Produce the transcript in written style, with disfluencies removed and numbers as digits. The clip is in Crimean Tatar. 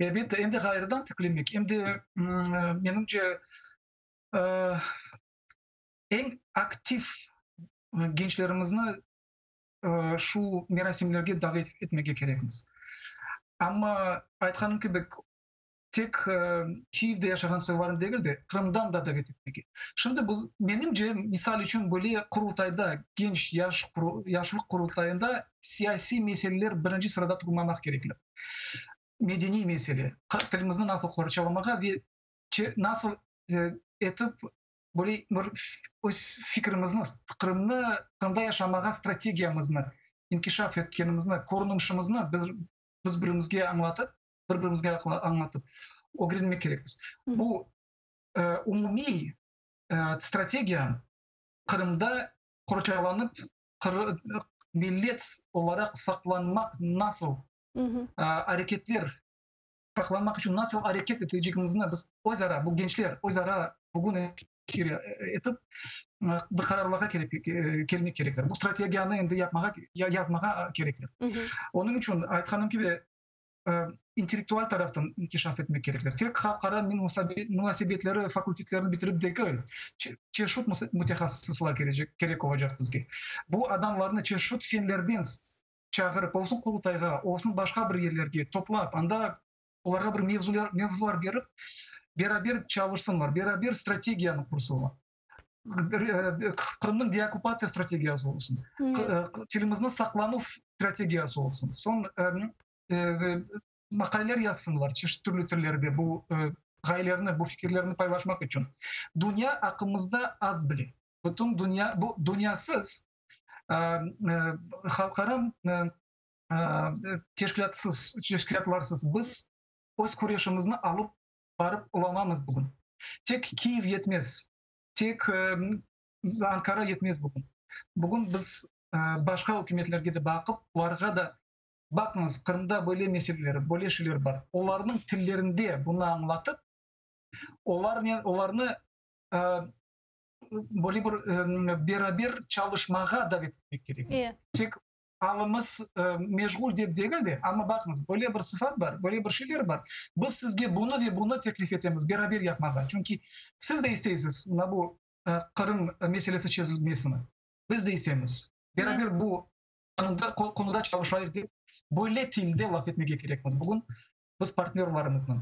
Elbette, em de ğayrıdan tiklemek, em de, menimce, eñ aktiv gençlerimizni şu merasimlerge davet etmege kerekmiz. Amma, aytqanım kibi, tek Kiyevde yaşağan soylarını degil de, Qırımdan da davet etmege. Şimdi biz, menimce, misal içün, böyle Qurultayda, genç, yaş, yaşlıq Qurultayında siyasiy meseleler birinci sırada turmamaq kerekler. Medeniy mesele, tilimizni nasıl qorçalamağa ve nasıl etip böyle bir öz fikrimizni, Qırımnı, Qırımda yaşamağa strategiyamıznı inkişaf etkenimizni, körünişimizni biz biz birimizge añlatıp, bir-birimizge añlatıp ögrenmek kerekmiz. Bu umumiy strategiya Qırımda qorçalanıp, millet olaraq saqlanmaq nasıl areketler, saqlanmaq içün nasıl areket etecegimizni biz öz ara, bu gençler öz ara bugün etip bir qararlarğa kelmek kerekler. Bu strategiyanı endi yapmağa, yazmağa kerekler. Onıñ içün, aytqanım kibi, intellektual taraftan inkişaf etmek kerekler. Tek halqara munasebetleri fakultetlerini bitirip degil, çeşit mütehassıslar kerek olacaq bizge. Bu adamlarnı çeşit fenlerden çağırıp, olsun Qurultayğa, olsun başqa bir yerlerge toplap, anda olarğa bir mevzular berip, beraber çalışsınlar, beraber strategiyanı qursunlar. Qırımnıñ deokkupatsiya strategiyası olsun, tilimizni saqlanuv strategiyası olsun. Soñ maqaleler yazsınlar çeşit türlü tillerde bu ğayelerni, bu fikirlerni paylaşmaq içün. Dünya aqqımızda az bile. Bütün dünya, bu dünyasız, halqara teşkilâtsız, teşkilâtlarsız biz öz küreşimizni alıp barıp olamamız bugün. Tek Kiyev yetmez, tek Ankara yetmez bugün. Bugün biz başqa ükümetlerge de baqıp, olarğa da, baqıñız, Qırımda böyle meseleler, böyle şeyler bar, olarnıñ tillerinde bunı añlatıp, olarnen, olarnı böyle bir beraber çalışmağa davet etmek kerekmiz. Tek alımız meşğul dep degil de, amma baqıñız, böyle bir sıfat bar, böyle bir şeyler bar, biz sizge bunı ve bunı teklif etemiz beraber yapmağa, çünki siz de isteysiz mına bu Qırım meselesi çezilmesini, biz de isteymiz, beraber bu qonuda çalışayıq dep, böyle tilde laf etmege kerekmiz bugün biz partnörlarımıznen.